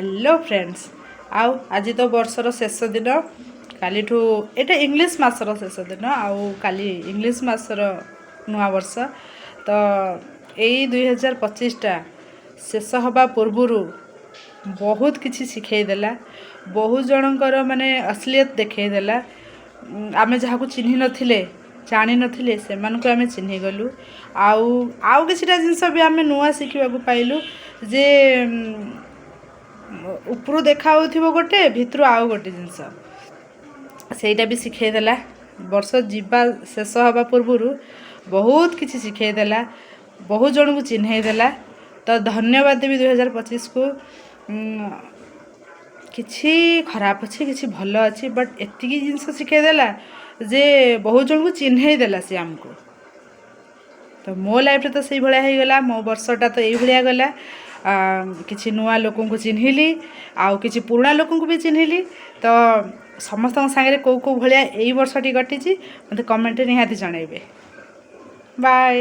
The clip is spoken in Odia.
ହ୍ୟାଲୋ ଫ୍ରେଣ୍ଡସ୍, ଆଉ ଆଜି ତ ବର୍ଷର ଶେଷ ଦିନ। କାଲିଠୁ ଏଇଟା ଇଂଲିଶ ମାସର ଶେଷ ଦିନ ଆଉ କାଲି ଇଂଲିଶ ମାସର ନୂଆ ବର୍ଷ। ତ ଏଇ 2025ଟା ଶେଷ ହେବା ପୂର୍ବରୁ ବହୁତ କିଛି ଶିଖେଇ ଦେଲା, ବହୁତ ଜଣଙ୍କର ମାନେ ଅସଲିୟତ ଦେଖେଇ ଦେଲା। ଆମେ ଯାହାକୁ ଚିହ୍ନି ନଥିଲେ, ଜାଣିନଥିଲେ, ସେମାନଙ୍କୁ ଆମେ ଚିହ୍ନିଗଲୁ। ଆଉ ଆଉ କିଛିଟା ଜିନିଷ ବି ଆମେ ନୂଆ ଶିଖିବାକୁ ପାଇଲୁ ଯେ ଉପରୁ ଦେଖା ହେଉଥିବ ଗୋଟେ, ଭିତରୁ ଆଉ ଗୋଟେ ଜିନିଷ। ସେଇଟା ବି ଶିଖେଇ ଦେଲା। ବର୍ଷ ଯିବା ଶେଷ ହେବା ପୂର୍ବରୁ ବହୁତ କିଛି ଶିଖେଇ ଦେଲା, ବହୁତ ଜଣଙ୍କୁ ଚିହ୍ନେଇ ଦେଲା। ତ ଧନ୍ୟବାଦ ଦେବି 2025କୁ। କିଛି ଖରାପ ଅଛି, କିଛି ଭଲ ଅଛି, ବଟ୍ ଏତିକି ଜିନିଷ ଶିଖେଇ ଦେଲା ଯେ ବହୁତ ଜଣଙ୍କୁ ଚିହ୍ନେଇ ଦେଲା ସିଏ ଆମକୁ। ତ ମୋ ଲାଇଫ୍ରେ ତ ସେଇଭଳିଆ ହେଇଗଲା। ମୋ ବର୍ଷଟା ତ ଏଇଭଳିଆ ଗଲା। କିଛି ନୂଆ ଲୋକଙ୍କୁ ଚିହ୍ନିଲି ଆଉ କିଛି ପୁରୁଣା ଲୋକଙ୍କୁ ବି ଚିହ୍ନିଲି। ତ ସମସ୍ତଙ୍କ ସାଙ୍ଗରେ କେଉଁ କେଉଁ ଭଳିଆ ଏଇ ବର୍ଷଟି କଟିଛି, ମୋତେ କମେଣ୍ଟରେ ନିହାତି ଜଣାଇବେ। ବାଏ।